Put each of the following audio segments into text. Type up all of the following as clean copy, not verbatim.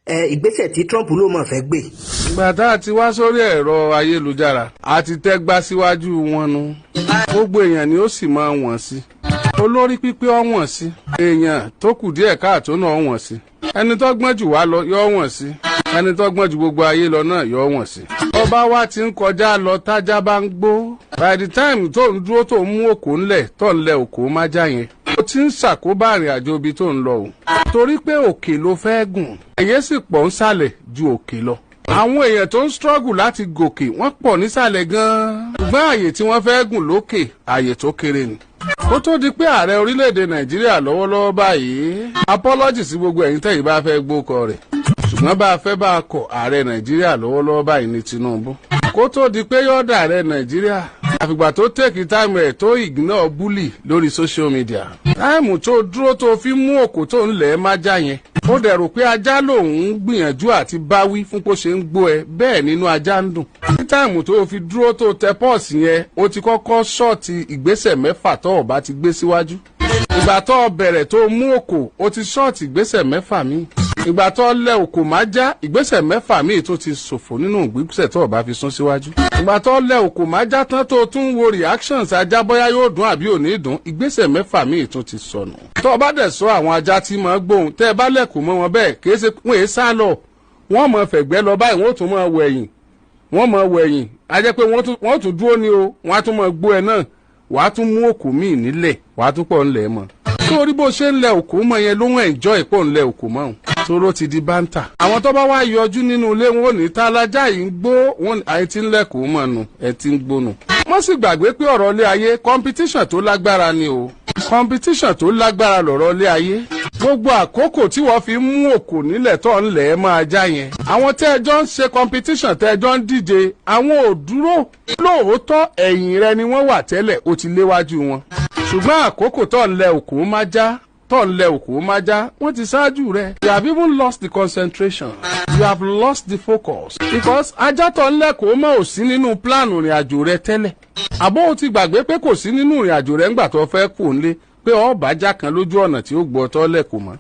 Ìgbésẹ̀ tí Trump ló mọ̀ fẹ́ gbé. Ìgbà tá a ti wá sórí ẹ̀rọ ayélujára, a ti tẹ́gbá síwájú wọn nu. Gbogbo èèyàn ni ó sì máa wọ̀n sí. Olórí pípé ọ̀wọ̀n sí, èèyàn tó kù díẹ̀ káàtó náà wọ̀n sí, ẹni tó gbọ́n jù wá lọ yọ wọ̀n sí, ẹni tó gbọ́n ju gbogbo ayé lọ náà yọ wọ̀n sí. Ọba wa ti ń kọjá lọ, tájá bá ń gbó, by the time tó ń dúró, tó ń mú òkú ńlẹ̀, tó ń lẹ òkú májá yẹn, ó ti ń ṣàkóbá ìrìn àjò ibi tó ń lọ o, torí pé òkè ló fẹ́ gùn, ẹ̀yẹ́ sì pọ̀ ń sàlẹ̀ ju òkè lọ. Àwọn èèyàn tó ń struggle láti gòkè, wọ́n pọ̀ nísàlẹ̀ gan-an, ṣùgbọ́n àyè tí wọ́n fẹ́ gùn lókè, àyè tó kéré ni. Kó tó di pé ààrẹ orílẹ̀-èdè Nàìjíríà lọ́wọ́lọ́wọ́ báyìí, apology sí gbogbo ẹ̀yin tẹ̀yin bá fẹ́ gbókọ rẹ̀, ṣùgbọ́n bá a fẹ́ bá a kọ̀, ààrẹ Nàìjíríà lọ́wọ́lọ́wọ́ báyìí ní Tinubu. Kó tó di pé yọ́ọ̀dà ààrẹ Nàìjíríà, àfìgbà tó take time ẹ̀ tó ignore bully lórí social media. Time tó dúró, tó fi mú òkú, tó ń lẹ̀ má já yẹn, ó dẹ̀ rò pé ajá lòun ń gbìyànjú àti báwí fún kó ṣe ń gbó ẹ bẹ́ẹ̀, nínú ajá ń dùn. Ní time tó fi dúró, tó tẹ pause yẹn, ó ti kọ́kọ́ short ìgbésẹ̀ 6 tó o bá ti gbé síwájú. Ìgbà tó o bẹ̀rẹ̀ tó mú òkò, ó ti short ìgbésẹ̀ 6 míì. Ìgbà tó lẹ òkò má já, ìgbésẹ̀ 6 míì tó ti ṣòfò nínú ìgbésẹ̀ tó o bá fi sún síwájú. Ìgbà tó lẹ òkò má já tán, tó tún wo reactions ajá, bóyá yóò dùn àbí ò ní dùn, ìgbésẹ̀ 6 míì tó ti sọnù. Tó o bá dẹ̀ sọ àwọn ajá tí máa gbóhùn, tẹ́ ẹ bá lẹ̀kùn mọ́ wọn bẹ́ẹ̀, kì í ṣe wọ́n èé sá lọ, wọ́n mọ̀ fẹ̀gbẹ́ lọ báyìí, wọ́n tún mọ̀ wẹ̀yìn, wọ́n mọ̀ wẹ̀yìn. A jẹ́ pé wọ́n tún dúró ní o, wọ́n á tún mọ̀ gbó ẹ náà, wàá tún mú òkú míì nílẹ̀, wàá tún pọ̀ ńlẹ̀ mọ́. Torí bó ṣe ń lẹ òkú mọ́ yẹn, ló ń enjoy pọ̀ ńlẹ̀ òkú mọ́ òun, toró ti di banter. Àwọn tó bá wá yọjú nínú ilé, wọn ò ní tá alájà yìí ń gbó wọn, àyè tí ń lẹ̀kùn mọ́ nu, ẹ̀ tí ń gbónu. Wọ́n sì gbàgbé pé ọ̀rọ̀ ilé ayé, competition tó lágbára ni o. Competition tó lágbára lọ̀rọ̀ ilé ayé. Gbogbo àkókò tí wọ́n fi mú òkò nílẹ̀ tó ń lẹ̀ máa já yẹn, àwọn tẹ́ ẹ jọ ń ṣe competition, tẹ́ ẹ jọ ń díje, àwọn ò dúró. Lóòótọ́, ẹ̀yìn rẹ ni wọ́n wà tẹ́lẹ̀, ó ti léwájú wọn, ṣùgbọ́n àkókò tó ń lẹ òkú má já, tó ń lẹ òkú má já, wọ́n ti ṣáájú rẹ̀. You have even lost the concentration, you have lost the focus, because ajá tó ń lẹ́kọ̀ọ́ mọ́ ò sí nínú plan ìrìn àjò rẹ tẹ́lẹ̀. Àbó o ti gbàgbé pé kò sí nínú ìrìn àjò rẹ ńgbà tó fẹ́ kù ńlé, pé ọ bàjá kan lójú ọ̀nà tí ó gbọ́ tọ́ lẹ́kọ̀ọ́ mọ́.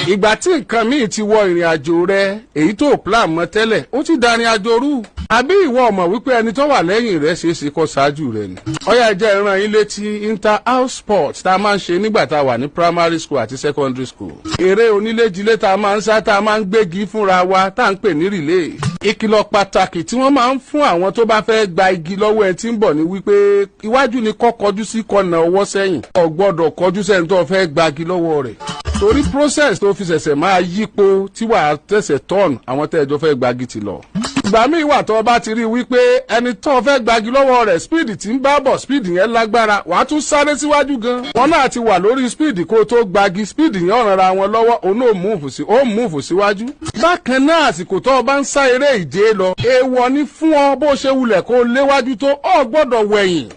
Ìgbà tí nǹkan míì ti wọ ìrìn àjò rẹ, èyí tó plan mọ́ tẹ́lẹ̀, ó ti da ìrìn àjò rú. Àbí ìwọ ọmọ wípé ẹni tó wà lẹ́yìn rẹ ṣeé ṣe kó ṣáájú rẹ ni? Ọyá, ẹjẹ́ ìran yín létí inter house sport tá a máa ń ṣe nígbà tá a wà ní primary school àti secondary school. Eré oníléjilé tá a máa ń sá, tá a máa ń gbégi fúnra wa, tá a ń pè ní relay. Ìkìlọ̀ pàtàkì tí wọ́n máa ń fún àwọn tó bá fẹ́ gba igi lọ́wọ́ ẹ tí ń bọ̀ ní wípé iwájú ni kọ́ kọjú sí, kọ́nà ọwọ́ sẹ́yìn. Ò gbọ́dọ̀ kọjú sẹ́ni tó fẹ́ gbagi lọ́wọ́ rẹ̀, torí process tó fi ṣẹ̀ṣẹ̀ máa yípo tí wàá tẹ̀sẹ̀ turn, àwọn tẹ́ ẹ jọ fẹ́ gbagi ti lọ. Ìgbà míì wà, tó bá ti rí i wípé ẹni tó fẹ́ gbagi lọ́wọ́ rẹ̀, speed tí ń bá bọ̀, speed yẹn lágbára, wàá tún sáré síwájú gan. Wọn náà ti wà lórí speed kó tó gbagi, speed yẹn ọ̀ràn ra wọn lọ́wọ́, òun náà move sí, ó move síwájú. Bákan náà, àsìkò tó o bá ń sá eré ìje lọ, èèwọ̀ ni fún ọ, bó ṣe wulẹ̀ kó léwájú tó, ọ gbọ́dọ̀ wẹ̀yìn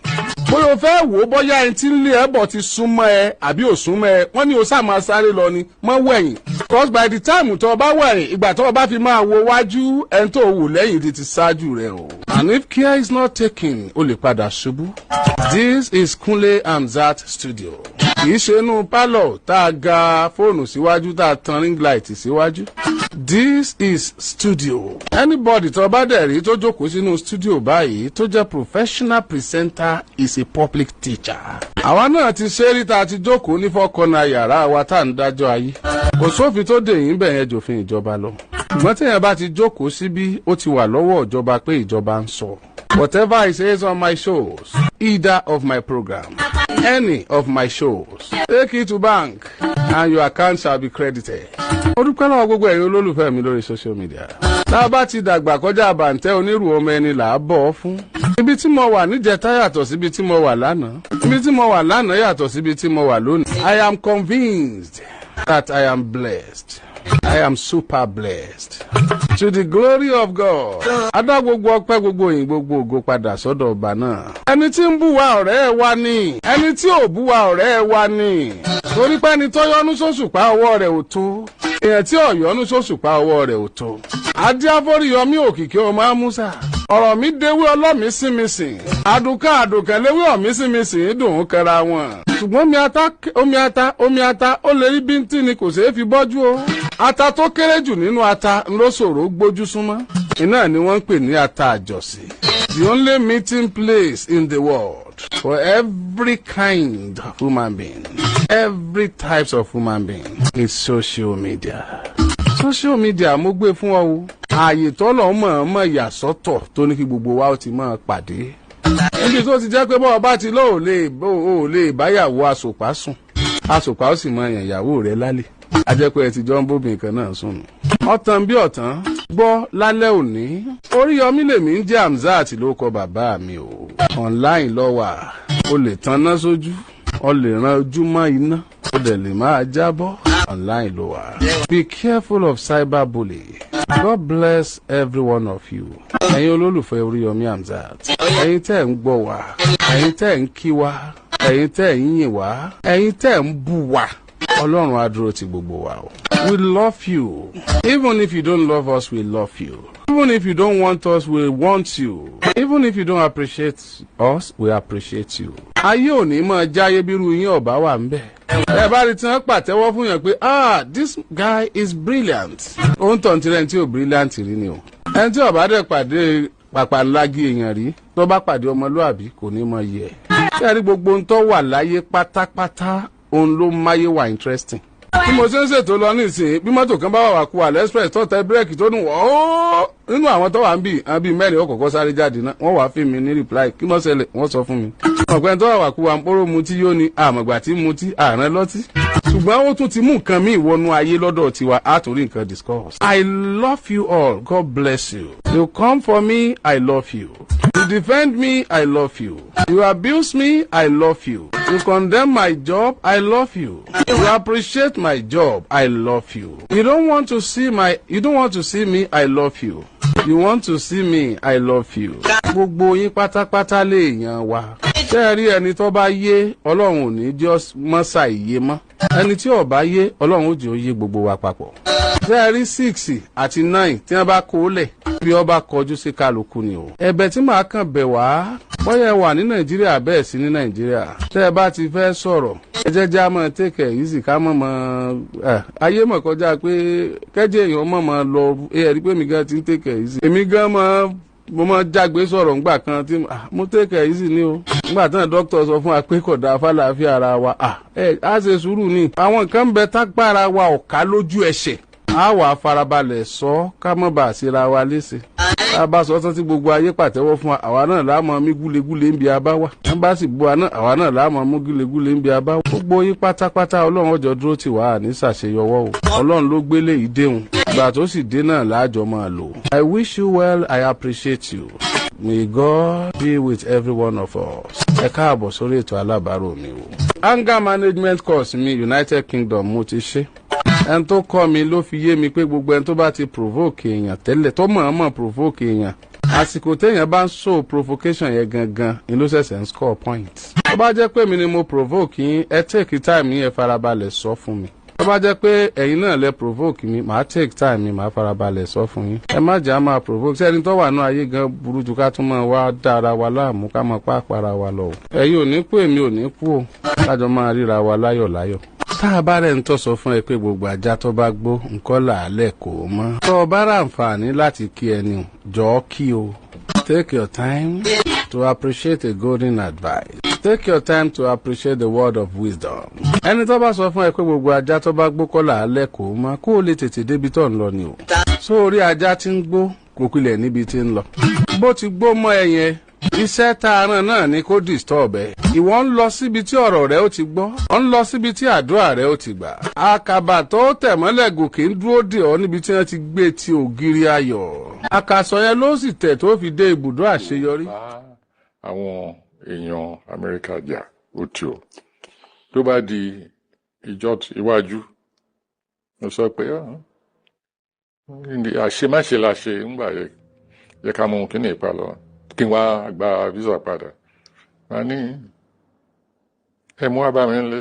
bóyá o fẹ́ wò ó, bóyá ẹni tí ń lé ẹ bọ̀ ti súnmọ́ ẹ àbí ò súnmọ́ ẹ. Wọ́n ní o sáà máa sáré lọ ni, mọ́ wẹ̀yìn, because by the time tó o bá wẹ̀yìn, ìgbà tó o bá fi máa wo wájú, ẹni tó wù lẹ́yìn ti ti ṣáájú rẹ o. And if care is not taken, o lè padà ṣubú. This is Kunle Hamzat Studio. Kì í ṣe inú pálọ̀ tá a ga fóònù síwájú, tá a tan ring light síwájú. This is studio. Anybody tó bá dẹ̀ rí tó jókòó sínú studio báyìí, tó jẹ́ professional presenter, is a public teacher. Àwa náà ti ṣe é rí, tá a ti jókòó ní fọ́kànnà yàrá wa, tá à ń dájọ́ ayé. Kò sófin tó dè yín bẹ̀ yẹn jòfin ìjọba lọ. Ṣùgbọ́n téèyàn bá ti jókòó síbí, ó ti wà lọ́wọ́ ìjọba pé ìjọba ń sọ. Whatever I say on my shows, either of my program, any of my shows, take it to bank and your account shall be credited. Mo dúpẹ́ lọ́wọ́ gbogbo ẹ̀yin olólùfẹ́ mi lórí social media. Tá a bá ti dàgbà kọjá bàǹtẹ́ onírú, ọmọ ẹni là á bọ̀ ọ́ fún. Ibi tí mo wà níjẹta yàtọ̀ síbi tí mo wà lánàá. Ibi tí mo wà lánàá yàtọ̀ síbi tí mo wà lónìí. I am convinced that I am blessed. I am super blessed. To the glory of God. Adá gbogbo ọpẹ́, gbogbo òyìn, gbogbo ògo padà sọ́dọ̀ ọba náà. Ẹni tí ń bú wa, ọ̀rẹ́ wa ni. Ẹni tí ò bú wa, ọ̀rẹ́ wa ni. Torí pé ẹni tó yọnu sóṣùpá, ọwọ́ rẹ̀ ò tó. Èèyàn tí ò yọnu sóṣùpá, ọwọ́ rẹ̀ ò tó. Adíáfórí yọmí òkìkí ọmọ Amúsà. Ọ̀rọ̀ mi déwé ọlọ́mí sími sìn. Àdùnkàn àdùnkàn léwé ọ̀mí sími sìn dùn ún kẹra wọn. Ṣùgbọ́n omi ata, omi ata, omi ata, ó lè rí bíntín ni, kò ṣeé fi bọ́jú o. Ata tó kéré jù nínú ata ló ṣòro gbójú súnmọ́, iná ni wọ́n ń pè ní ata àjọsí. The only meeting place in the world for every kind of human being, every types of human being, is social media. Social media, mo gbé fún ọ o. Ààyè tọ́lọ̀ mọ̀ọ́mọ̀ yà sọ́tọ̀ tó ní kí gbogbo wa ó ti máa pàdé níbi tó ti jẹ́ pé bọ́ọ̀ bá ti lóò lè ó lè báyàwó àsòpá sùn, àsòpá ó sì mọ èèyàn ìyàwó rẹ̀ lálẹ́, ajẹ́pẹ́ ẹ ti jọ ń bóbìn kan náà sùn nù. Ọ̀tàn bí ọ̀tàn gbọ́ lálẹ́ òní. Oríyọmí lèmi ń jẹ́, Hamzat ló kọ bàbá mi o. Online lọ wà, o lè tanná sójú, o lè ran ojú mọ́ iná, o dẹ̀ lè máa jábọ́. Online ló wà. Be careful of cyberbully. God bless every one of you. Ẹ̀yin olólùfẹ́ Oríyọmí Hamzat, ẹ̀yin tẹ́ ń gbọ́ wa, ẹ̀yin tẹ́ ń kí wa, ẹ̀yin tẹ́ ń yìn wá, ẹ̀yin tẹ́ ń bú wa, Ọlọ́run á dúró ti gbogbo wa o. We love you. Even if you don't love us, we love you. Even if you don't want us, we want you. Even if you don't appreciate us, we appreciate you. Ayé ò ní máa jáyé bírú yín ọ̀bá wà ń bẹ̀. Ẹ bá rí tí wọ́n pàtẹ́wọ́ fún yàn pé, "Ah, this guy is brilliant." Ó ń tàn tirẹ̀ tí ò brilliant rí ni o. Ẹni tí ó bá dẹ̀ pàdé pàpà ńlági èèyàn rí, tó bá pàdé ọmọlúàbí, kò ní mọ iye ẹ̀. Ṣé ẹ rí gbogbo ohun tó wà láyé pátápátá, òun ló máyé wà interesting. Bí mo ṣe ń ṣètò lọ nísìnyí, bí mọ́tò kan bá wà wà kú àlẹ́ express tó tẹ bírèkì tó nù wọ́ nínú àwọn tó wà ń bì, àwọn bíi mẹ́rin ó kọ́kọ́ sáré jáde náà, wọ́n wàá fi mi ní reply kí wọ́n ṣẹlẹ̀, wọ́n sọ fún mi. Ọ̀pẹ́ tó wà wà kú wa ń pọ́rọ́ mutí yóò ní àmọ̀gbà tí mutí àrán lọ́tí. Ṣùgbọ́n ó tún ti mú nǹkan míì wọnú ayé lọ́dọ̀ tiwa, á torí nǹkan discuss. I love you all. God bless you. You come for me, I love you. You defend me, I love you. You abuse me, I love you. You condemn my job, I love you. You appreciate my job, I love you. You don't want to see me, I love you. You want to see me, I love you. Gbogbo yín pátápátá lè yàn wá. Ṣé ẹ rí ẹni tó bá yé, Ọlọ́run ò ní jọ́ mọ́sà ìyé mọ́. Ẹni tí ò bá yé, Ọlọ́run ó jẹ́ ó yé gbogbo wa papọ̀. Ṣé ẹ rí 6 àti 9 tí wọ́n bá kó lẹ̀ bí ọba kọjú sí kálukú ni o. Ẹ̀bẹ̀ tí màá kàn bẹ̀ wá, bóyá ẹ wà ní Nàìjíríà bẹ́ẹ̀ sí ní Nàìjíríà, tẹ́ ẹ bá ti fẹ́ sọ̀rọ̀, ẹ jẹ́ já mọ́ take it easy, ká mọ̀ mọ́ ẹ ayé mọ̀ kọjá pé kẹ́jẹ́ èèyàn mọ̀ mọ́ lọ. Ẹ rí pé èmi gan ti ń take it easy. Èmi gan mọ́ mo máa jágbe sọ̀rọ̀ ńgbà kan tí mo take it easy ni o. Nígbà tí dókítà sọ fún wa pé kò dáa fàlàáfíà ara wa, ẹ á ṣe sùúrù ni. Àwọn nǹkan bẹ tágbára wa ọ̀ká lójú ẹsẹ̀, a wà farabalẹ̀ sọ ká mọ̀ bá a síra wa léṣe. Tá a bá sọ tán tí gbogbo ayé pàtẹ́wọ́ fún wa, àwa náà láàmú mí gúlegúle ń bi abá wa. Wọ́n bá sì bu wa náà, àwa náà láàmú mú gúlegúle ń bi abá wa. Gbogbo yín pátápátá, Ọlọ́run ọjọ́ dúró tì wá ní ṣàṣeyọwọ́ o. Ọlọ́run ló gbélé yìí déhùn, ìgbà tó sì dé náà láàjọ máa lò. I wish you well. I appreciate you. May God be with every one of us. Ẹ káàbọ̀ sórí ètò Alábàárò mi o. Anger management course mi, United Kingdom mo ti ṣe. Ẹni tó kọ́ mi ló fi yé mi pé gbogbo ẹni tó bá ti provoke èèyàn tẹ́lẹ̀, tó mọ̀ọ́mọ̀ provoke èèyàn, àsìkò téèyàn bá ń show provocation yẹn gangan ni ló ṣẹ̀ṣẹ̀ ń score point. Tó bá jẹ́ pé mi ni mo provoke yín, ẹ take time yín, ẹ farabalẹ̀ sọ fún mi. Tó bá jẹ́ pé ẹ̀yin náà lẹ provoke mi, màá take time mi, màá farabalẹ̀ sọ fún yín. Ẹ má jà máa provoke sẹ́ni tó wà ní ayé gan burú ju ká tún máa wá dára wa láàmú, ká máa pa àpárá wa lọ o. Ẹ̀yin ò ní kú, èmi ò ní kú o. Kájọ máa ríra wa láyọ̀ láyọ̀. Tá a bá rẹ̀ ń tọ́ sọ fún ẹ pé gbogbo ajá tó bá gbó nǹkan làálẹ̀ kò mọ́. Tó o bá rà àǹfààní láti kí ẹni, jọ̀ọ́ kí o. Take your time to appreciate a golden advice. Take your time to appreciate the word of wisdom. Ẹni tó bá sọ fún ẹ pé gbogbo ajá tó bá gbó kọ́ làálẹ̀ kò mọ́, kó o lè tètè débi tó ń lọ ni o. Sórí ajá tí ń gbó kò pilẹ̀ níbi tí ń lọ. Bó ti gbó mọ́ ẹ yẹn, iṣẹ́ tá a rán náà ni kó disturb ẹ. Ìwọ ń lọ síbi tí ọ̀rọ̀ rẹ ó ti gbọ́, ọ ń lọ síbi tí àdúrà rẹ ó ti gbà. Àkàbà tó tẹ̀ mọ́lẹ̀ gòkè ń dúró dè ọ́ níbi tí wọ́n ti gbé ti ògiri ayọ̀. Àkàsọ̀ yẹn ló sì tẹ̀ tó fi dé ibùdó àṣeyọrí. Bá àwọn èèyàn Amẹ́ríkà jà ó tì ó, tó bá di ìjọ iwájú, mo sọ pé, "Ah, àṣemáṣe la ṣe ńgbà yẹ yẹ ká mú kíní ìpa lọ kí n wá gba visa padà." Wọ́n ní ẹ mú wá bá mi ńlé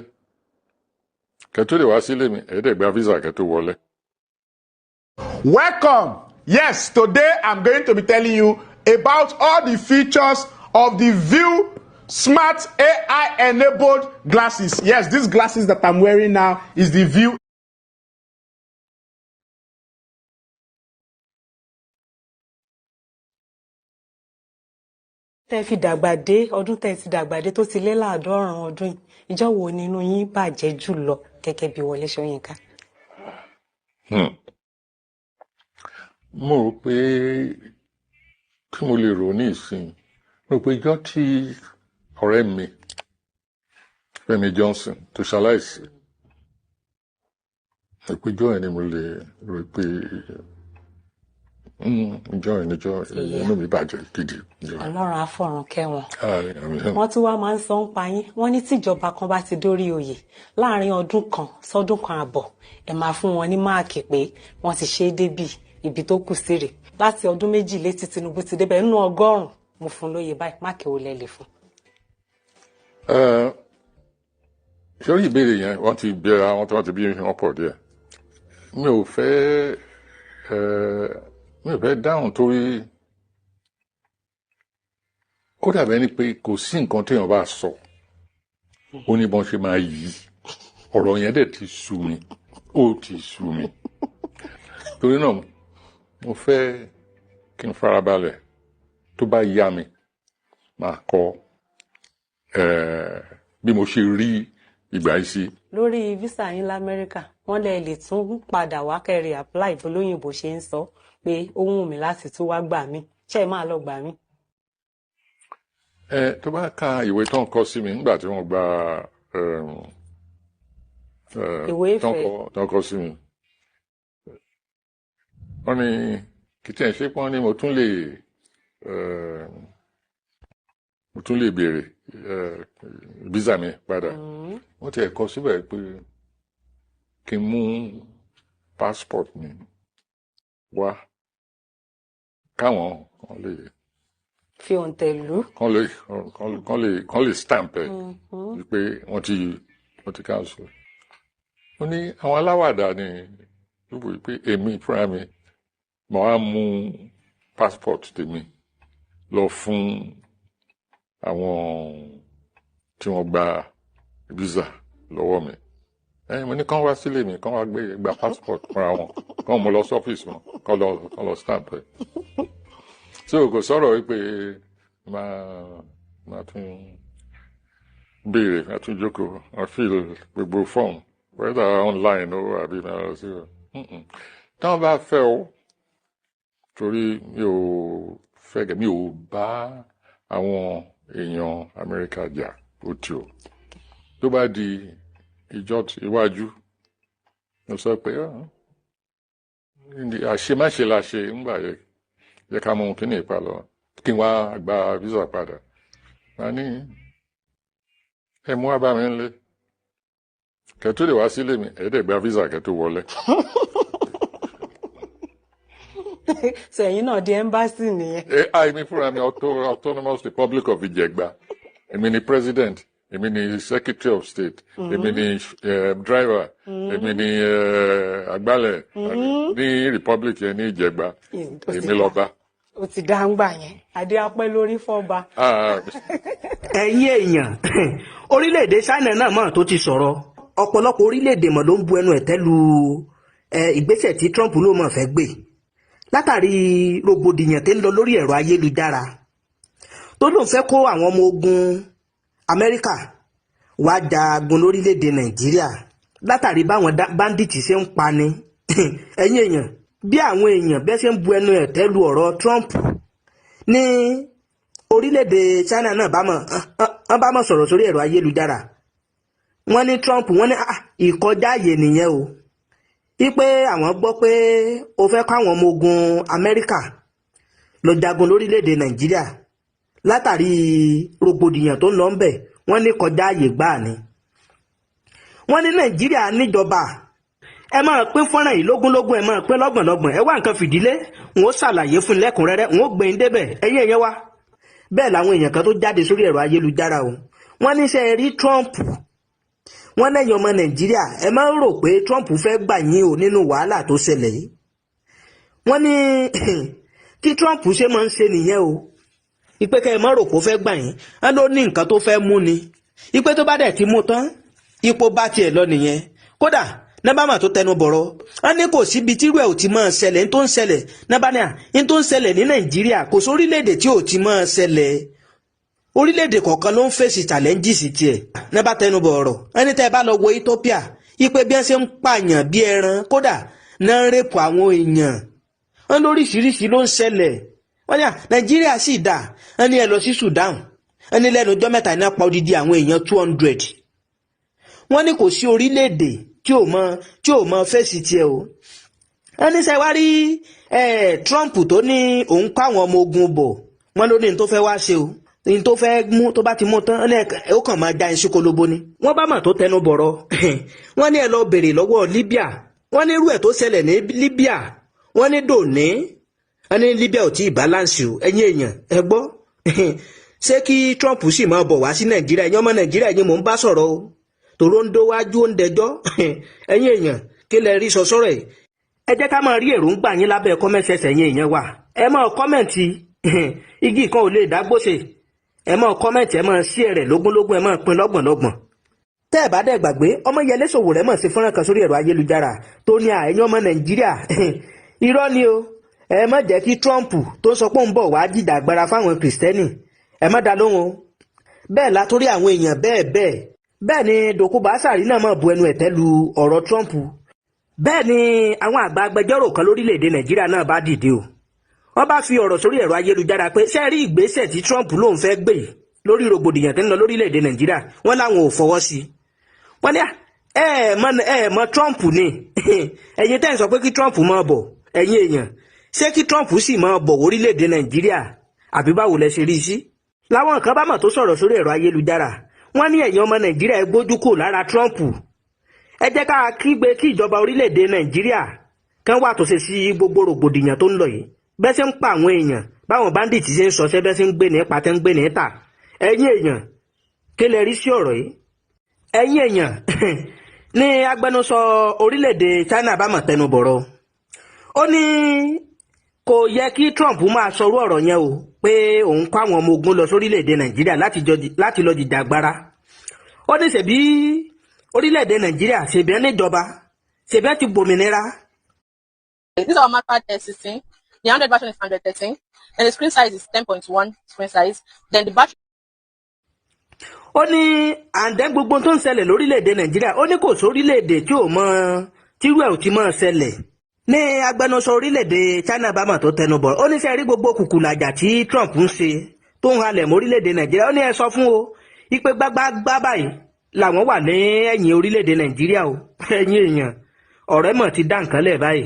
kẹ́ tó lè wá sílé mi, ẹ dẹ̀ gba visa kẹ́ tó wọlé. Welcome. Yes, today I'm going to be telling you about all the features of the View Smart AI enabled glasses. Yes, these glasses that I'm wearing now is the View Tẹ́ fi dàgbà dé ọdún tẹ́ ti dàgbà dé tó ti lé 90 ọdún yìí, ìjọ wo nínú yín bàjẹ́ jù lọ gẹ́gẹ́ bí Wọlé Ṣóyínká? Mo rò pé kí mo lè rò ní ìsìn, mo rò pé ijọ́ tí ọ̀rẹ́ mi Fẹ́mi Johnson tó ṣaláìsí, mo rò pé ijọ́ yẹn ni mo lè rò pé ijọ́ yẹn níjọ́ inú mi bàjẹ́ gidi. Ijọ́ yẹn. Ọlọ́run á fọ̀run kẹ́ wọn. Àmín. Wọ́n tún wá máa ń sọ ń pa yín, wọ́n ní tíjọba kan bá ti dórí oyè, láàrin ọdún kan sọ́dún kan àbọ̀, ẹ máa fún wọn ní máàkì pé wọ́n ti ṣe é débì, ibi tó kù sí rè. Láti ọdún 2 létí Tinubu ti débẹ̀, nínú 100, mo fún lóye báyìí, máàkì wo lẹ lè fún? Sórí ìbéèrè yẹn, wọ́n ti bẹ̀rẹ̀ àwọn tí wọ́n ti bí wọn pọ̀ díẹ̀. Mi ò fẹ́ dáhùn torí ó dàbí ẹni pé kò sí nǹkan téèyàn bá sọ, ó ní bọ́n ṣe máa yí ọ̀rọ̀ yẹn. Dẹ̀ ti sú mi, ó ti sú mi. Torí náà, mo fẹ́ kí n farabalẹ̀. Tó bá yá mi, máa kọ bí mo ṣe rí ìgbà yìí sí. Lórí visa yín lamẹ́ríkà, wọ́n lè lè tún padà wá kẹrì apply, bólóyìnbó ṣe ń sọ pé ó wù mí láti tún wá gbà mí, ṣé ẹ máa lọ gbà mí? Ẹ tó bá ka ìwé tó ń kọ sí mi nígbà tí wọ́n gba ìwé tó ń ìfẹ́ kọ tó ń kọ sí mi, wọ́n ní kì í tiẹ̀ ṣe pé wọ́n ní mo tún lè béèrè visa mi padà. Wọ́n tiẹ̀ kọ síbẹ̀ pé kí n mú passport mi wá káwọn kan lè fi òǹtẹ̀ lù. Kán lè stamp ẹ̀ wípé wọ́n ti cancel. Ó ní àwọn aláwàdà ni wípé pé èmi fúnra mi mo á mú passport tèmi lọ fún àwọn tí wọ́n gba visa lọ́wọ́ mi. Ẹ̀yin, mo ní kán wá sílé mi, kán wá gba passport fúnra wọn, kán mú lọ sọ́fíìsì wọn, kán lọ stamp ẹ̀. So kò sọ̀rọ̀ wípé máa tún béèrè, máa tún jókòó, máa fill gbogbo form, whether online o àbí máa lọ sí o. Táwọn bá fẹ́ o, torí mi ò fẹ́ gẹ̀, mi ò bá àwọn èèyàn Amẹ́ríkà jà, ó ti o. Tó bá di ìjọ iwájú, mo sọ pé àṣemáṣe la ṣe ńgbà yẹ yẹ ká mú kíní ìpa lọ kí n wá gba visa padà. Màá ní ẹ mú wá bá mi ńlé, kẹ́ tó lè wá sílé mi, ẹ dẹ̀ gba visa kẹ́ tó wọlé. So ẹ̀yin náà di embassy nìyẹn. Èmi fúnra mi, Autonomous Republic of Ìjẹ̀gbá, èmi ni president, èmi ni secretary of state, èmi ni driver, èmi ni agbálẹ̀ ní republic yẹn ní Ìjẹ̀gbá. Ó ti Èmi dá. lọ́ba. Ó ti dá ń gbà yẹn, adé apẹ́ lórí fọ́ba. Ah, Ẹ̀yin èèyàn, orílẹ̀-èdè China náà mọ̀ tó ti sọ̀rọ̀. Ọ̀pọ̀lọpọ̀ orílẹ̀-èdè mọ̀ ló ń bu ẹnu ẹ̀tẹ́ lu ìgbésẹ̀ tí Trump ló mọ̀ fẹ́ gbé látàrí rògbòdìyàn tí ń lọ lórí ẹ̀rọ ayélujára, tó lóun fẹ́ kó àwọn ọmọ ogun Amẹ́ríkà wá jagun lórílẹ̀-èdè Nàìjíríà látàrí báwọn bandits ṣe ń pani. Ẹ̀yin èèyàn, bí àwọn èèyàn bẹ́ẹ̀ ṣe ń bu ẹnu ẹ̀tẹ́ lu ọ̀rọ̀ Trump ní orílẹ̀-èdè China náà bá mọ̀ wọ́n bá mọ̀ sọ̀rọ̀ sórí ẹ̀rọ ayélujára. Wọ́n ní Trump, wọ́n ní ìkọjá àyè nìyẹn o, wípé àwọn gbọ́ pé ó fẹ́ kó àwọn ọmọ ogun Amẹ́ríkà lọ jagun lórílẹ̀-èdè Nàìjíríà látàrí rògbòdìyàn tó ń lọ ń bẹ̀. Wọ́n ní kọjá àyè gbáà ni. Wọ́n ní Nàìjíríà níjọba. Ẹ máa pín fọ́nrán yìí lógúnlógún, ẹ máa pín lọ́gbọ̀nlọ́gbọ̀n. Ẹ wá nǹkan fìdílé, n ó ṣàlàyé fún lẹ́kùnrẹ́rẹ́, n ó gbé yín débẹ̀. Ẹ̀yin ẹ̀yẹ wa, bẹ́ẹ̀ làwọn èèyàn kan tó jáde sórí ẹ̀rọ ayélujára o. Wọ́n ní ṣe rí Trump, wọ́n lẹ́yìn ọmọ Nàìjíríà, ẹ máa ń rò pé Trump fẹ́ gbà yín o nínú wàhálà tó ṣẹlẹ̀ yìí. Wọ́n ní tí Trump ṣe máa ń ṣe nìyẹn o, ìpè kẹ́ ẹ má rò pé ó fẹ́ gbà yín. Wọ́n ló ní nǹkan tó fẹ́ mú ni, ìpè tó bá dẹ̀ ti mú tán, ipò bá tiẹ̀ lọ nìyẹn. Kódà nọ́bàmà tó tẹnu bọ̀rọ̀, wọ́n ní kò síbi tírú ẹ̀ ò ti máa ṣẹlẹ̀. Ní tó ń ṣẹlẹ̀ nọ́bàmà, ní tó ń ṣẹlẹ̀ ní Nàìjíríà, kò sórílẹ̀-èdè tí ò ti máa ṣẹlẹ̀. Orílẹ̀-èdè kọ̀ọ̀kan ló ń fèsì challenges tiẹ̀. Ní bá tẹnubọ̀ ọ̀rọ̀, ẹni tẹ́ ẹ bá lọ wo Ethiopia, ipe bí wọ́n ṣe ń pààyàn bí ẹran, kódà náà ń rèpù àwọn èèyàn, wọ́n lóríṣiríṣi ló ń ṣẹlẹ̀. Wọ́n ní à, Nàìjíríà sì dà. Wọ́n ní ẹ lọ sí Sudan, wọ́n ní lẹ́nu ọjọ́ 3 ní apá odidi àwọn èèyàn 200. Wọ́n ní kò sí orílẹ̀-èdè tí ò mọ fèsì tiẹ̀ o. Wọ́n ní sẹ́ wá rí Trump tó ní òun kó àwọn ọmọ ogun bọ̀, wọ́n ló ní ní tó fẹ́ wá ṣe o, ní tó fẹ́ mú, tó bá ti mú tán, ó kàn máa já iṣu kolobo ni. Wọ́n bá mà tó tẹnu bọ̀rọ̀, wọ́n ní ẹ lọ bèrè lọ́wọ́ Libya. Wọ́n ní irú ẹ̀ tó ṣẹlẹ̀ ní Libya, wọ́n ní dòní, wọ́n ní Libya ò tí ì balance o. Ẹ̀yin èèyàn, ẹ gbọ́, ṣé kí Trump sì máa bọ̀ wá sí Nàìjíríà? Ẹ̀yin ọmọ Nàìjíríà yín mò ń bá sọ̀rọ̀ o, tòró ń dówájú ó ń dẹjọ́. Ẹ̀yin èèyàn, kí lẹ rí sọ sọ́rọ̀ ẹ̀? Ẹ jẹ́ ká máa rí èròǹgbà yín lábẹ́ comment section. Ẹ̀yin èèyàn wa, ẹ máa comment. Igi kan ò lè dágbóṣe. Ẹ máa comment, ẹ máa share rẹ̀ lógúnlógún, ẹ máa pín lọ́gbọ̀nlọ́gbọ̀n. Tẹ́ ẹ̀ bá dẹ̀ gbàgbé, Ọmọyẹlé Sowore mọ̀ sí fọ́nrán kan sórí ẹ̀rọ ayélujára tó ní àìyàn ọmọ Nàìjíríà, irọ́ ni o, ẹ má jẹ́ kí Trump tó sọ pé òun bọ̀ wá jìjà agbára fáwọn Kìrìsìtẹ́nì, ẹ má dá lóhùn o. Bẹ́ẹ̀ látòrí àwọn èèyàn bẹ́ẹ̀ bẹ́ẹ̀. Bẹ́ẹ̀ ni Dokubo Asari náà mọ̀ bu ẹnu ẹ̀tẹ́ lu ọ̀rọ̀ Trump. Bẹ́ẹ̀ ni àwọn àgbà agbẹjọ́rò kan lórílẹ̀‐èdè Nàìjíríà náà bá dìde o. Wọ́n bá fi ọ̀rọ̀ sórí ẹ̀rọ ayélujára pé ṣé rí ìgbésẹ̀ tí Trump lòun fẹ́ gbé lórí rògbòdìyàn tó ń lọ lórílẹ̀‐èdè Nàìjíríà, wọ́n láwọn ò fọwọ́ sí i. Wọ́n ní ẹ mọ Trump ni. Ẹ̀yin tẹ́ ń sọ pé kí Trump máa bọ̀, ẹ̀yin èèyàn, ṣé kí Trump sì máa bọ̀ orílẹ̀‐èdè Nàìjíríà, àbí báwo lẹ ṣe rí i sí? Láwọn kan bá mọ̀ tó sọ̀rọ̀ sórí ẹ̀rọ ayélujára, wọ́n ní ẹ̀yin ọmọ Nàìjíríà, ẹ gbójú kò lára Trump. Ẹ jẹ́ ká kígbe kí ìjọba orílẹ̀‐èdè Nàìjíríà kan wà tó ṣe sí gbogbo rògbòdìyàn tó ń lọ yìí, bẹ́ẹ̀ ṣe ń pa àwọn èèyàn, báwọn bandits ṣe ń sọṣẹ́, bẹ́ẹ̀ ṣe ń gbé ní pàtẹ́ ń gbé ní ta. Ẹ̀yin èèyàn, kí lẹ rí sí ọ̀rọ̀ yìí? Ẹ̀yin èèyàn, ní agbẹnusọ orílẹ̀-èdè China bá mọ̀ tẹnu bọ̀rọ̀, ó ní kò yẹ kí Trump máa sọrú ọ̀rọ̀ yẹn o, pé òun kó àwọn ọmọ ogun lọ sórílẹ̀-èdè Nàìjíríà láti lọ jìjàgbara. Ó ní ṣèbí orílẹ̀-èdè Nàìjíríà, ṣèbí ẹ níjọba, ṣèbí ẹ ti gbòmìnira. This is our MacPad S16. The Android version is Android 13. And the screen size is 10.1 screen size. Then the battery Ó ní àǹdẹ́ gbogbo tó ń ṣẹlẹ̀ lórílẹ̀‐èdè Nàìjíríà, ó ní kò sórílẹ̀‐èdè tí ò mọ tírú ẹ̀ ò ti mọ̀ ṣẹlẹ̀. Ní agbẹnusọ orílẹ̀‐èdè China bá mà tó tẹnu bọ̀, ó ní sẹ́ rí gbogbo kùkùlàjà tí Trump ń ṣe tó ń halẹ̀ mọ́ orílẹ̀‐èdè Nàìjíríà, ó ní ẹ sọ fún o ipe gbágbágbá báyìí làwọn wà ní ẹ̀yìn orílẹ̀‐èdè Nàìjíríà o. Ẹ̀yin èèyàn, ọ̀rẹ́ mọ̀ ti dá nǹkan lẹ̀ báyìí.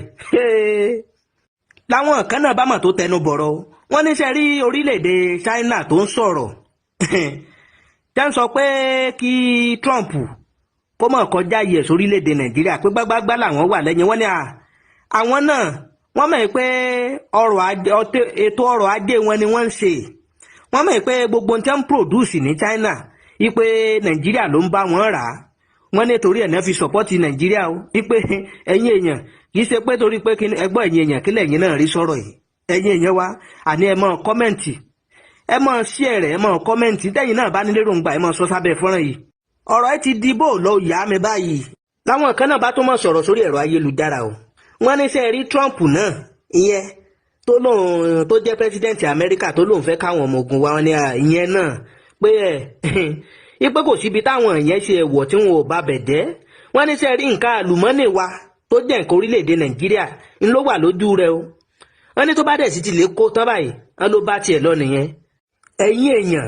Láwọn kan náà bá mọ̀ tó tẹnu bọ̀rọ̀ o, wọ́n ní sẹ́ rí orílẹ̀‐èdè China tó ń sọ̀rọ̀ tẹ́ ń sọ pé kí Trump kó mọ̀ kọjá yẹ̀ sórílẹ̀‐èdè Nàìjíríà, pé gbágbágbá làwọn wà lẹ́yìn. Wọ́n ní àwọn náà wọ́n mọ̀ pé ètò ọrọ̀ ajé wọn ni wọ́n ń ṣe. Wọ́n mọ̀ pé gbogbo tí wọ́n ń produce ní China, ipe Nàìjíríà ló ń bá wọn rà á. Wọ́n ní torí ẹ̀ náà fi support Nàìjíríà o, ipe ẹ̀yin èèyàn, kì í ṣe pé torí pé ẹgbọ́n. Ẹ̀yin èèyàn, kílẹ̀ ẹ̀yin náà rí sọ̀rọ̀ yìí? Ẹ̀yin èèyàn wa, àní ẹ máa comment, ẹ máa share rẹ̀, ẹ máa comment. Tẹ́yin náà bá ní lérògbà, ẹ máa sọ sábẹ́ fọ́nrán yìí. Ọ̀rọ̀ ẹ ti di bó lọ yá mi báyìí. Láwọn kan náà bá tó mọ̀ sọ̀rọ̀ sórí ẹ̀rọ ayélujára o, wọ́n ní sẹ́ rí Trump náà, ìyẹn tó lóun tó jẹ́ president Amẹ́ríkà, tó lóun fẹ́ káwọn ọmọ ogun wa, wọn ní ìyẹn náà pé ẹ̀ ipe kò síbi táwọn ìyẹn ṣe ẹ̀wọ̀ tí wọn ò bá bẹ̀ jẹ́. Wọ́n ní sẹ́ rí nǹkan àlùmọ́nì wa tó jẹ́ nǹkan orílẹ̀-èdè Nàìjíríà ń ló wà lójú rẹ o. Wọ́n ní tó bá dẹ̀ sí ti lè kó tán báyìí, wọ́n ló bá tiẹ̀ lọ nìyẹn. Ẹ̀yin èèyàn,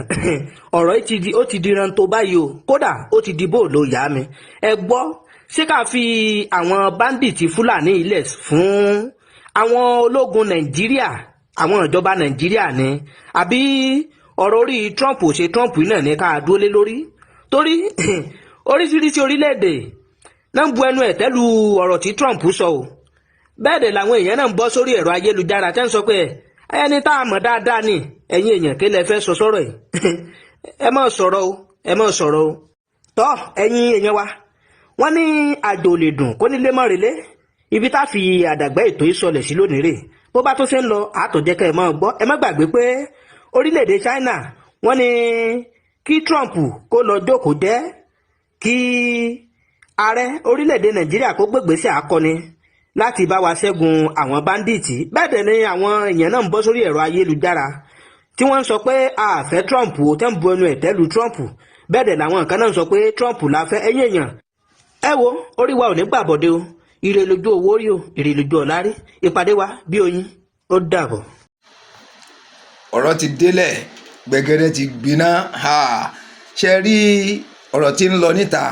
ọ̀rọ̀ yìí ti di, ó ti di rántó báyìí o. Kódà ó ti di bóòlù ìyá mi. Ẹ gbọ́, ṣé ká fi àwọn bandit Fúlàní ilẹ̀ fún àwọn ológun Nàìjíríà, àwọn ìjọba Nàìjíríà ni, àbí ọ̀rọ̀ orí Trump ò ṣe Trump náà ní ká dúró lé lórí? Torí oríṣiríṣi orílẹ̀-èdè náà ń bu ẹnu ẹ̀tẹ́ lu ọ̀rọ̀ tí Trump sọ o. Bẹ́ẹ̀ dẹ̀ làwọn èèyàn náà ń bọ́ sórí ẹ̀rọ ayélujára tẹ́ ń sọ pé ẹni tá a mọ̀ dáadáa ni. Ẹ̀yin èèyàn, kí lẹ fẹ́ sọ sọ́rọ̀ yìí? Ẹ má sọ̀rọ̀ o, ẹ má sọ̀rọ̀ o. Tọ́ ẹ̀yin èèyàn wa, wọ́n ní àjò lè dùn kó nílé mọ́ relé. Ibi tá a fi àdàgbà ètò ìsọlẹ̀ sí lónìí rè. Bó bá tó ṣe ń lọ, àtọ̀jẹ́ kẹ́ ẹ máa gbọ́. Ẹ má gbàgbé pé orílẹ̀-èdè China, wọ́n ní kí Trump kó lọ jókòó jẹ́, kí ààrẹ orílẹ̀-èdè Nàìjíríà kó gbégbèsè akọni láti bá wa ṣẹ́gun àwọn bandits. Bẹ́ẹ̀ dẹ̀ ni àwọn èèyàn náà ń bọ́ sórí ẹ̀rọ ayélujára. Tí wọ́n ń sọ pé a fẹ́ Trump o, tẹ́ ń bu ẹnu ẹ̀tẹ́ lu Trump. Bẹ́ẹ̀ dẹ̀ làwọn kan náà ń sọ pé Trump la fẹ́. Ẹ̀yìn èèyàn, ẹ wo, orí wa ò ní gbàbọ̀dé o. Ire lójú owó rí o, ire lójú ọ̀la rí. Ìpàdé wa bí oyin, ó dàbọ̀. Ọ̀rọ̀ ti délẹ̀, gbẹ̀gẹ́dẹ́ ti gbiná. Ha, ṣe rí ọ̀rọ̀ tí ń lọ níta,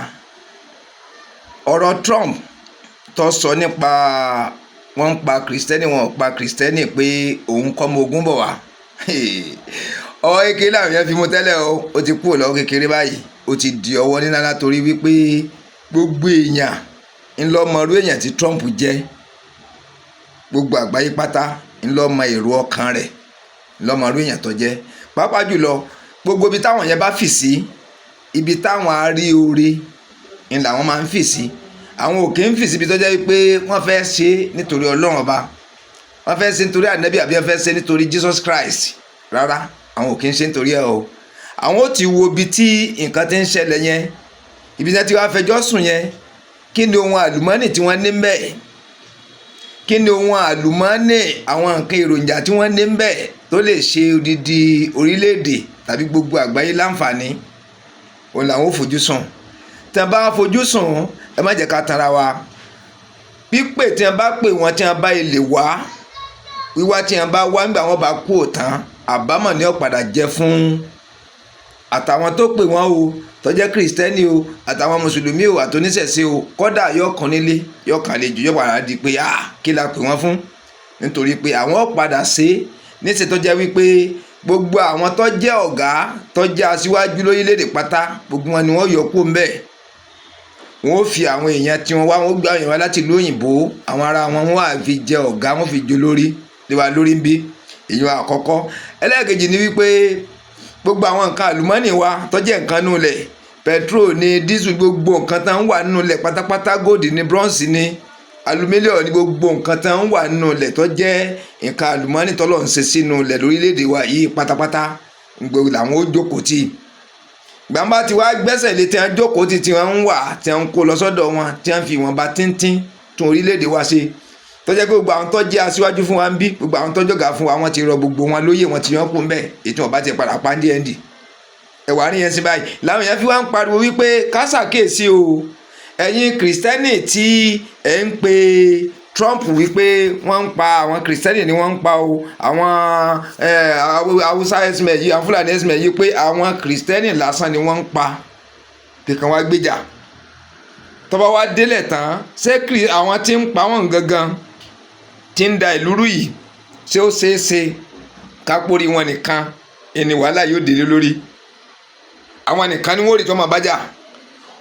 ọ̀rọ̀ Trump tó sọ nípa wọ́n ń pa Kìrìsìtẹ́nì, wọn ò pa Kìrìsìtẹ́nì, pé òun kọ́ ọmọ ogun bọ̀ wá. Ọwọ́ kékeré làwọn yẹn fi mú tẹ́lẹ̀ o, ó ti kúrò lọ́wọ́ kékeré báyìí, ó ti di ọwọ́ nílá, látòrí wípé gbogbo èèyàn ńlọmọrú èèyàn tí Trump jẹ́. Gbogbo àgbáyé pátá ńlọmọ èrò ọkàn rẹ̀, ńlọmọrú èèyàn tó jẹ́. Pàápàá jùlọ, gbogbo ibi táwọn yẹn bá fì sí, ibi táwọn arí oore ń làwọn máa ń fì sí. Àwọn òkè ń fì síbi tó jẹ́ pé wọ́n fẹ́ ṣe nítorí Ọlọ́run Ọba, wọ́n fẹ́ ṣe nítorí Ànábì, àbí wọ́n fẹ́ ṣe nítorí Jesus Christ. Rárá, àwọn òkè ń ṣe nítorí ẹ o. Àwọn ò ti wo ibi tí nǹkan ti ń ṣẹlẹ̀ yẹn, ibi tí wọ́n ti wá fẹjọ́ sùn yẹn. Kí ni ohun àlùmọ́nì tí wọ́n ní mbẹ̀? Kí ni ohun àlùmọ́nì, àwọn nǹkan èròjà tí wọ́n ní mbẹ̀ tó lè ṣe odidi orílẹ̀-èdè tàbí gbogbo àgbáyé láǹfààní? Òun làwọn ò fojú sùn. Tí wọ́n bá fojú sùn, ẹ má jẹ́ ká tanra wa. Pípè tí wọ́n bá pè wọ́n, tí wọ́n bá ilé wá, wíwá tí wọ́n bá wá, nígbà wọ́n bá kú òtán, àbámọ̀ ni ó padà jẹ́ fún àtàwọn tó pè wọ́n o, tó jẹ́ Kìrìsìtẹ́nì o, àtàwọn Mùsùlùmí o, àtòníṣẹ̀ṣe o. Kọ́dà yóò kàn nílé, yóò kàn lè jù, yóò padà di pé, ah, kí la pè wọ́n fún? Nítorí pé àwọn ó padà ṣe é níṣẹ́ tó jẹ́ wípé gbogbo àwọn tó jẹ́ ọ̀gá, tó jẹ́ aṣíwájú lórílẹ̀‐èdè pátá, gbogbo wọn ni wọ́n yọ kó ńbẹ̀. Wọ́n ó fi àwọn èèyàn tí wọ́n wá, wọ́n gbé àwọn èèyàn wá láti ìlú òyìnbó, àwọn ará wọn, wọ́n á fi jẹ ọ̀gá, wọ́n fi jó lórí lé wa lórí ń bí. Èèyàn àkọ́kọ́. Ẹlẹ́ẹ̀kejì ni wípé gbogbo àwọn nǹkan àlùmọ́nì wa tó jẹ́ nǹkan nù lẹ̀, petrol ní, diesel, gbogbo nǹkan tá ń wà nínú ilẹ̀ pátápátá, gold ní, bronze ní, alumílíọ̀nù ní, gbogbo nǹkan tá ń wà nínú ilẹ̀ tó jẹ́ nǹkan àlùmọ́nì tọ́lọ̀ ń ṣe sínú ilẹ̀ lórílẹ̀‐èdè wa yìí pátápátá, gbogbo làwọn ó jókòó tì. Gbàǹbá tí wàá gbẹ́sẹ̀ lé, tí wọ́n jókòó tì, tí wọ́n ń wà, tí wọ́n ń kó lọ sọ́dọ̀ wọn, tí wọ́n fi ìwọ̀nba tíntín tún orílẹ̀‐èdè wa ṣe, tó jẹ́ pé gbogbo àwọn tó jẹ́ aṣíwájú fún wa ń bí, gbogbo àwọn tó jọ̀gá fún wa, wọ́n ti rọ gbogbo wọn lóyè, wọ́n ti yàn kú ńbẹ̀. Ètò ọba ti padà pa ndí ẹ̀ndì ẹ̀wà rí yẹn sí báyìí làwọn èèyàn fi wá ń pariwo wípé ká ṣàkíyèsí o. Ẹ̀yin Kìrìsìtẹ́nì tí ẹ̀ ń pe Trump wípé wọ́n ń pa àwọn Kìrìsìtẹ́nì ni wọ́n ń pa o, àwọn Haúsá herdsmen yìí, àwọn Fúlàní herdsmen yìí, pé àwọn Kìrìsìtẹ́nì lásán ni wọ́n ń pa, kíkan wá gbéjà. Tọ́ba wá délẹ̀ tán, ṣé àwọn tí ń pa wọ́n gangan, tí ń da ìlú rú yìí, ṣé ó ṣeé ṣe kápórí wọn nìkan ẹni wàhálà yóò délé lórí? Àwọn nìkan ni wọ́n rí tó máa bájà.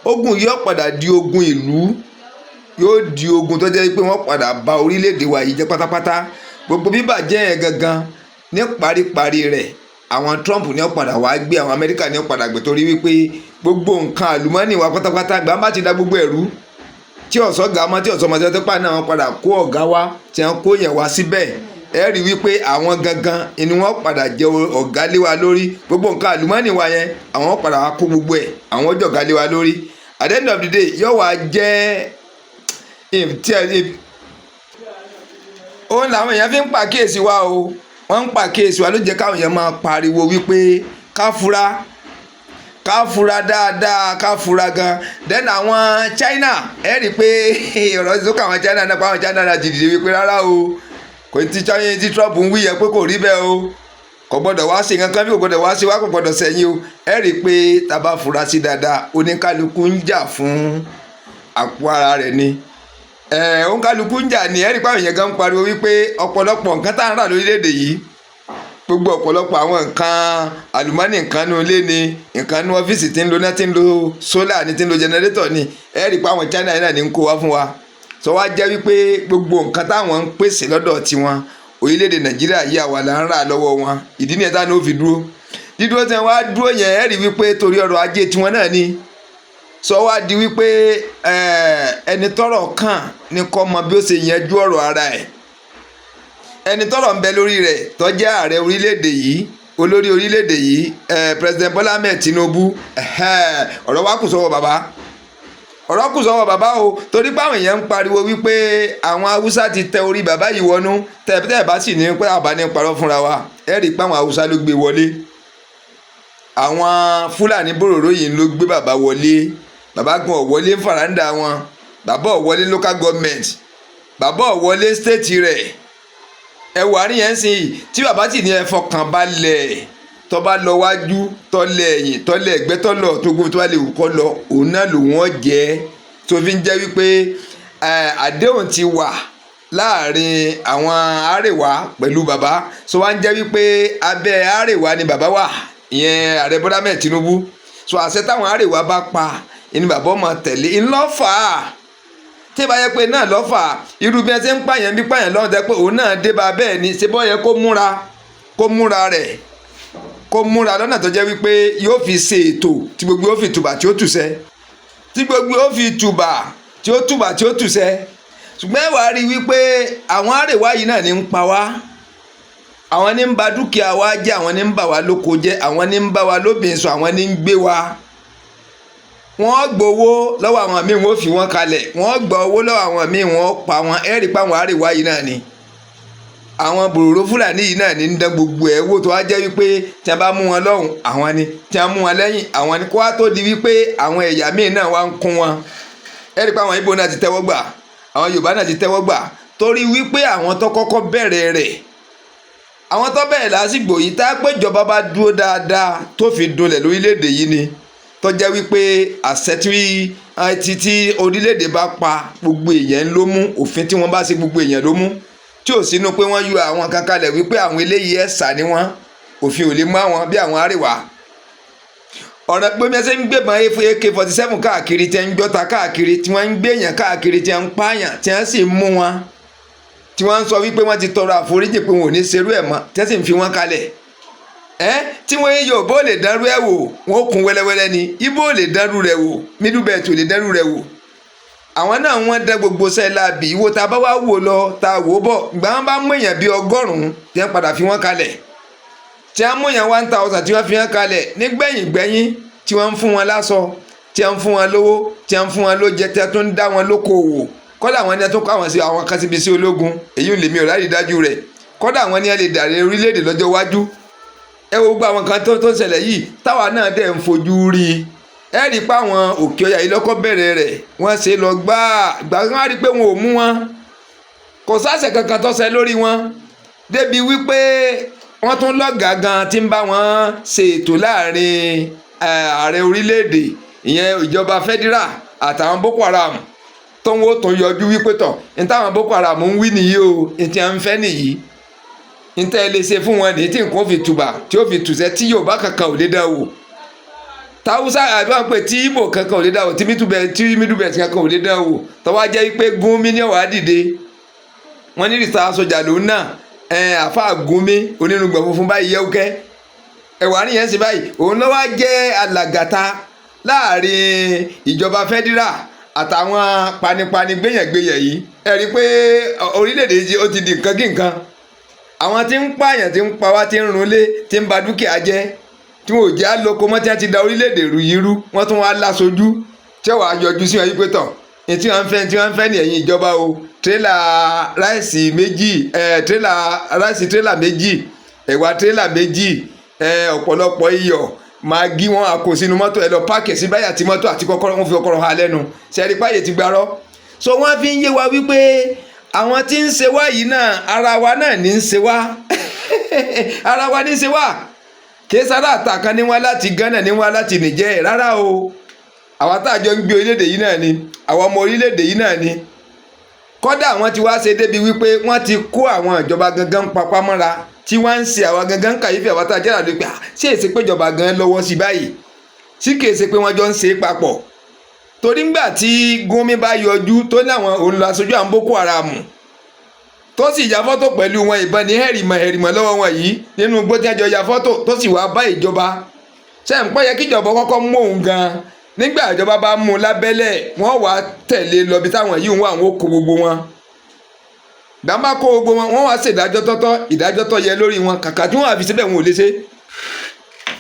Ogun yóò padà di ogun ìlú, yóò di ogun tó jẹ́ pé wọ́n padà bà orílẹ̀-èdè wa yìí jẹ́ pátápátá. Gbogbo bíbàjẹ́ yẹn gangan, ní paríparí rẹ̀, àwọn Trump ní ó padà wá gbé, àwọn Amẹ́ríkà ní ó padà gbé, torí wípé gbogbo nǹkan àlùmọ́nì wa pátápátá, gbà má ti da gbogbo ẹ̀rú tí ọ̀sọ́ ga mọ́, tí ọ̀sọ́ mọ́, tí wọ́n pa náà, wọ́n padà kó ọ̀gá wá, tí wọ́n kó yẹn wá síbẹ̀. Ẹ rí wípé àwọn gangan ni wọ́n padà jẹ́ ọ̀gá lé wa lórí. Gbogbo nǹkan àlùmọ́nì wa yẹn, àwọn padà wá kó gbogbo ẹ̀, àwọn jọ̀gá lé wa lórí. At the end of the day, yóò wá jẹ́ òun làwọn èèyàn fi ń pàkíyèsí wa o. Wọ́n ń pàkíyèsí wa, ló jẹ́ káwọn èèyàn máa pariwo wípé ká fura, ká fura dáadáa, ká fura gan. Then àwọn China, ẹ rí i pé ọ̀rọ̀ tó kà, àwọn China náà pa, àwọn China náà dìde wípé rárá o, kò tí China tí Trump ń wí yẹn pé kò rí bẹ́ẹ̀ o, kò gbọ́dọ̀ wá sí nǹkan kan bí, kò gbọ́dọ̀ wá sí wá, kò gbọ́dọ̀ sẹ́yìn o. Ẹ rí i pé tá a bá fura sí dáadáa, oníkálukú ń jà fún àpò ara rẹ̀ ni, oníkálukú ń jà ní. Ẹ rí i pé àwọn èèyàn gan ń pariwo wípé ọ̀pọ̀lọpọ̀ nǹkan tá à ń rà lórílẹ̀‐èdè yìí, gbogbo ọ̀pọ̀lọpọ̀ àwọn nǹkan àlùmọ́nì, nǹkan nínú ilé ni, nǹkan nínú ọ́fíìsì tí ń lo náà, tí ń lo solar ni, tí ń lo generator ni, ẹ rí i pé àwọn China yìí náà ní ń kó wá fún wa. Sọ wá jẹ́ wípé gbogbo nǹkan táwọn ń pèsè lọ́dọ̀ tiwọn, orílẹ̀-èdè Nàìjíríà yìí, àwa là ń rà lọ́wọ́ wọn. Ìdí nìyẹn táwọn ò fi dúró. Dídúró tí wọ́n wá dúró yẹn, ẹ rí wípé torí ọrọ̀ ajé tiwọn náà ni. Sọ wá di wípé ẹni tọ́rọ̀ kàn ní kó mọ bí ó ṣe yanjú ọ̀rọ̀ ara ẹ̀. Ẹni tọ́rọ̀ ń bẹ lórí rẹ̀ tó jẹ́ ààrẹ orílẹ̀-èdè yìí, olórí orílẹ̀-èdè yìí, President Bola Ahmed Tinubu, ọ̀rọ̀ wa kù sọ́wọ́ bàbá. Ọ̀rọ̀ kù sọ́wọ́ bàbá o, torí pé àwọn èèyàn ń pariwo wípé àwọn Haúsá ti tẹ orí bàbá yìí wọnú. Tẹ́ bá sì ní pé àbá ní parọ́ fúnra wa, ẹ rí i pé àwọn Haúsá ló gbé wọlé, àwọn Fúlàní bòròró yìí ló gbé bàbá wọlé. Bàbá gan ò wọlé faranda wọn, bàbá ò wọlé local government, bàbá ò wọlé state rẹ̀. Ẹ wà ní yẹn sìn tí bàbá sì ní ẹ fọkàn balẹ̀. Tó bá lọ wájú, tọ́lẹ̀ ẹ̀yìn, tọ́lẹ̀ ẹ̀gbẹ́, tọ́lọ̀ tó gbogbo tó bá lè wù kọ́ lọ, òun náà lòun ọ̀ jẹ́. Tó fi ń jẹ́ wípé àdéhùn ti wà láàrin àwọn Àrèwá pẹ̀lú bàbá, so wá ń jẹ́ wípé abẹ́ Àrèwá ni bàbá wà, ìyẹn Ààrẹ Bọ́lá mẹ́ẹ̀ Tinubu. So àṣẹ táwọn Àrèwá bá pa ni bàbá ọmọ tẹ̀lé ńlọ́fà. Tí ìbá yẹ pé náà lọ́fà, irú bí wọ́n ṣe ń pààyàn bí pààyàn lọ́wọ́ tẹ́ pé òun náà dé bá bẹ́ẹ̀ ni ṣé bọ́ yẹ kó múra, kó múra rẹ̀, kó múra lọ́nà tó jẹ́ wípé yóò fi ṣe ètò tí gbogbo yóò fi tùbà tí ó tùsẹ́, tí gbogbo yóò fi tùbà tí ó tùbà tí ó tùsẹ́. Ṣùgbọ́n ẹ wàá rí i wípé àwọn Àrèwá yìí náà ní ń pa wá, àwọn ní ń ba dúkìá wa jẹ́, àwọn ní ń bà wá lóko jẹ́, àwọn ní ń bá wa lóbìn sọ, àwọn ní ń gbé wa. Wọ́n gbowó lọ́wọ́ àwọn míì, wọ́n fi wọ́n kalẹ̀. Wọ́n gba owó lọ́wọ́ àwọn míì, wọ́n pa wọn. Ẹ rí i pé àwọn Àrèwá yìí náà ni, àwọn bòròró Fúlàní yìí náà ní ń dán gbogbo ẹ̀ wò. Tó wá jẹ́ wípé tí a bá mú wọn lọ́hùn, àwọn ni, tí a mú wọn lẹ́yìn, àwọn ni. Kó wá tó di wípé àwọn ẹ̀yà míì náà wá ń kún wọn. Ẹ rí i pé àwọn Ìgbò náà ti tẹ́wọ́ gbà, àwọn Yorùbá náà ti tẹ́wọ́ gbà, torí wípé àwọn tó kọ́kọ́ bẹ̀rẹ̀ rẹ̀, àwọn tó bẹ̀rẹ̀ lásìgbò yìí, tá a pé ìjọba bá dúró dáadáa tó fi dunlẹ̀ lórílẹ̀‐èdè yìí ni, tó jẹ́ wípé àṣẹ tí orílẹ̀‐èdè bá pa, gbogbo èèyàn ló mú. Òfin tí wọ́n bá ṣe, gbogbo èèyàn ló mú, tí ò sínú pé wọ́n yọ àwọn kan kalẹ̀ wípé àwọn eléyìí ẹ̀sà ni wọ́n, òfin ò lè mú àwọn bí àwọn Àríwá. Ọ̀nà pé bí wọ́n ṣe ń gbébọn AK-47 káàkiri, tí wọ́n ń gbọ́ta káàkiri, tí wọ́n ń gbéyàn káàkiri, tí wọ́n ń pààyàn, tí wọ́n sì ń mú wọn, tí wọ́n ń sọ wípé wọ́n ti tọrọ àforíjì pé wọn ò ní ṣerú ẹ̀ mọ́, tí wọ́n sì ń fi wọ́n kalẹ̀ ẹ́, tí wọ́n Yorùbá ò lè dánrú ẹ̀ wò, wọ́n ó kún wẹ́lẹ́wẹ́lẹ́ ni. Ìgbò ò lè dánrú rẹ̀ wò, Middle Belt ò lè dánrú rẹ̀ wò. Àwọn náà wọ́n dán gbogbo sẹ́ẹ̀ láàbì ìwò. Tá a bá wá wò lọ, tá a wò bọ̀, ìgbà wọn bá mú èèyàn bíi 100 tí wọ́n padà fi wọ́n kalẹ̀, tí wọ́n mú èèyàn 1,000 tí wọ́n fi wọ́n kalẹ̀ nígbẹ̀yìn gbẹ̀yìn, tí wọ́n ń fún wọn láṣọ, tí wọ́n ń fún wọn lówó, tí wọ́n ń fún wọn lóúnjẹ, tí wọ́n tún ń dá wọn lókoòwò. Kọ́dà àwọn ni wọ́n tún kọ́ àwọn sí àwọn kan síbi sí ológun, èyí ò lè mi ò rárí dájú rẹ̀. Kọ́dà àwọn ni wọ́n lè dàrẹ́ orílẹ̀-èdè lọ́jọ́ iwájú. Ẹ wo gbogbo àwọn kan tó ń ṣẹlẹ̀ yìí, táwa náà dẹ̀ ń fojú rí i. Ẹ rí i pé àwọn Òkè Ọ̀yà yìí lọ́kọ́ bẹ̀rẹ̀ rẹ̀, wọ́n ṣe lọ gbáà gbà, wọ́n á rí i pé wọn ò mú wọn, kò sáṣẹ kankan tó ṣẹ lórí wọn, débi wípé wọ́n tún lọ́gàá gan tí ń bá wọn ṣe ètò láàrin ààrẹ orílẹ̀-èdè, ìyẹn ìjọba federal, àtàwọn Boko Haram, tó ń wò tó ń yọjú wípé tọ̀ ní táwọn Boko Haram ń wí nìyí o, ní tí a ń fẹ́ nìyí, ní tẹ́ ẹ lè ṣe fún wọn nìyí, tí nǹkan fi tùbà tí ó fi tùsẹ́, tí Yorùbá kankan ò lè dá wò, tàwùsá àbí wọn pè tí Ìgbò kankan ò lè dá wò, tí Middle Belt kankan ò lè dá wò. Tọ́wọ́ jẹ́ pé Gúnmi ní ọ̀wá dìde, wọ́n ní rìsá sọjà lòun náà, àfa Gúnmi onírúgbọ̀n funfun báyìí, yẹ́wùkẹ́ ẹ̀wà níyẹn sì báyìí, òun ló wá jẹ́ alàgàtà láàrin ìjọba federal àtàwọn panipani gbẹ̀yàngbẹ̀yàn yìí. Ẹ rí i pé orílẹ̀-èdè yìí ó ti di nǹkan kí nǹkan. Àwọn tí ń pààyàn, tí ń pa wá, tí ń runlé, tí ń ba dúkìá jẹ́, tí wọn ò jẹ́ àlòkò mọ́, tí wọ́n ti da orílẹ̀-èdè rú yìí rú, wọ́n tún wá láṣojú tí wọ́n á yọjú sí wọn yí pé tọ̀ ní tí wọ́n ń fẹ́, tí wọ́n ń fẹ́ ní ẹ̀yìn ìjọba o: tírélà ráìsì 2, tírélà ráìsì tírélà 2, ẹ̀wà tírélà 2, ọ̀pọ̀lọpọ̀ iyọ̀, Maggi, wọn a kó sínú mọ́tò, ẹ lọ páàkì sí báyà tí mọ́tò àti kọ́kọ́rọ́. Wọn fi kọ́kọ́rọ́ ha lẹ́nu sẹ́rí páyè ti gbarọ́. So wọ́n fi ń yé wa wípé àwọn tí ń ṣe wá yìí náà, ara wa náà ní ń ṣe wá, ara wa ní ń ṣe wá. Kìí sára àtàkàn ní wá láti Ghana, ní wá láti Niger rárá o. Àwa tá a jọ ń gbé orílẹ̀-èdè yìí náà ni, àwọn ọmọ orílẹ̀-èdè yìí náà ni. Kọ́dà wọ́n ti wá ṣe débi wípé wọ́n ti kó àwọn ìjọba gangan papá mọ́ra, tí wọ́n ń ṣe àwa gangan kàyéfì. Àwa tá a jẹ́ àdó pé ṣé èsì pé ìjọba gan lọ́wọ́ sí báyìí, tí kìí ṣe pé wọ́n jọ ń ṣe é papọ̀? Torí ńgbà tí Gúnmi bá yọjú tó ní àwọn òun lọ aṣojú àwọn Boko Haram, tó sì ya fọ́tò pẹ̀lú wọn, ìbọn ní hẹ̀rìmọ̀ hẹ̀rìmọ̀ lọ́wọ́ wọn yìí nínú igbó tí wọ́n jọ ya fọ́tò, tó sì wá bá ìjọba, ṣé ń pẹ́ yẹ kí ìjọba kọ́kọ́ mú òun gan? Nígbà ìjọba bá mú un lábẹ́lẹ̀, wọ́n wàá tẹ̀lé lọ bí táwọn yìí ń wá, àwọn ó kó gbogbo wọn. Gbàmbá kó gbogbo wọn, wọ́n wá ṣèdájọ́ tọ́tọ́, ìdájọ́ tó yẹ lórí wọn. Kàkà tí wọ́n àfi síbẹ̀, wọn ò lè ṣe,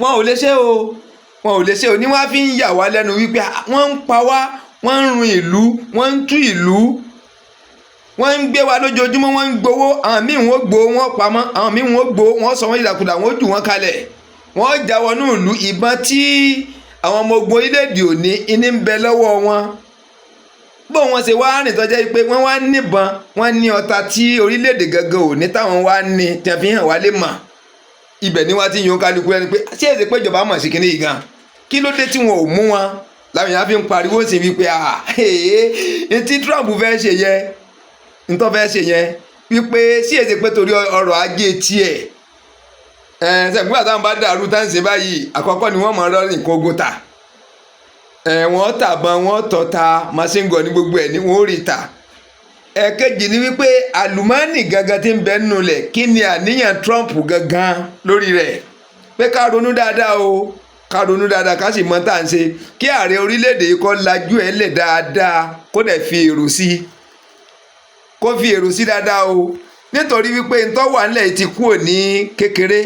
wọn ò lè ṣe o, wọn ò lè ṣe o. Ní wọ́n fi ń yà wá lẹ́nu wípé wọ́n ń pa wá. Wọ́n ń run ìlú, wọ́n ń tú ìlú, wọ́n ń gbé wa lójoojúmọ́, wọ́n ń gbowó. Àwọn míì, wọ́n gbowó wọ́n pamọ́, àwọn míì, wọ́n gbowó, wọ́n sọ wọ́n ìdàkudà, wọ́n jù wọ́n kalẹ̀, wọ́n já wọnú ìlú. Ìbọn tí àwọn ọmọ ogun orílẹ̀-èdè òní ní ń bẹ lọ́wọ́ wọn. Bó wọn ṣe wá rìn tọ́jà pé wọ́n wá níbọn, wọ́n ní ọta tí orílẹ̀-èdè gangan òní táwọn wá ní tí wọ́n fi hàn wá lè mọ̀. Ibẹ̀ ni wọ́n ti yan kálukú ẹni pé ṣé èsì pé ìjọba mọ̀ sí kinní yìí gan? Kí ló dé tí wọn ò mú wọn? Làwọn èèyàn fi ń pariwo sí wípé ah, tí Trump fẹ́ ṣe yẹn, ntọ́ fẹ́ ṣe yẹn, wípé sí èsì pé torí ọrọ̀ ajé tiẹ̀ ẹ̀ sẹ́gbẹ́ àtàwọn bá dàrú tá ń ṣe báyìí, àkọ́kọ́ ni wọ́n mọ̀ ọ́ nǹkan ogun ta ẹ̀, wọ́n tàbọn, wọ́n tọ́ta machine gun ní gbogbo ẹ̀ ní wọ́n rí ta. Ẹ̀kejì ni wípé àlùmọ́ọ́nì gangan tí ń bẹ nínú rẹ̀, kí ni àníyàn Trump gangan lórí rẹ̀? Pé ká ronú dáadáa o, ká ronú dáadáa, ká sì mọ tá à ń ṣe, kí ààrẹ orílẹ̀-èdè yìí kó lajú ẹ̀ lẹ̀ dáadáa, kó dẹ̀ fi èrò sí i, kó fi èrò sí dáadáa o, nítorí wípé ntọ́ wà nílẹ̀ yìí ti kúrò ní kékeré.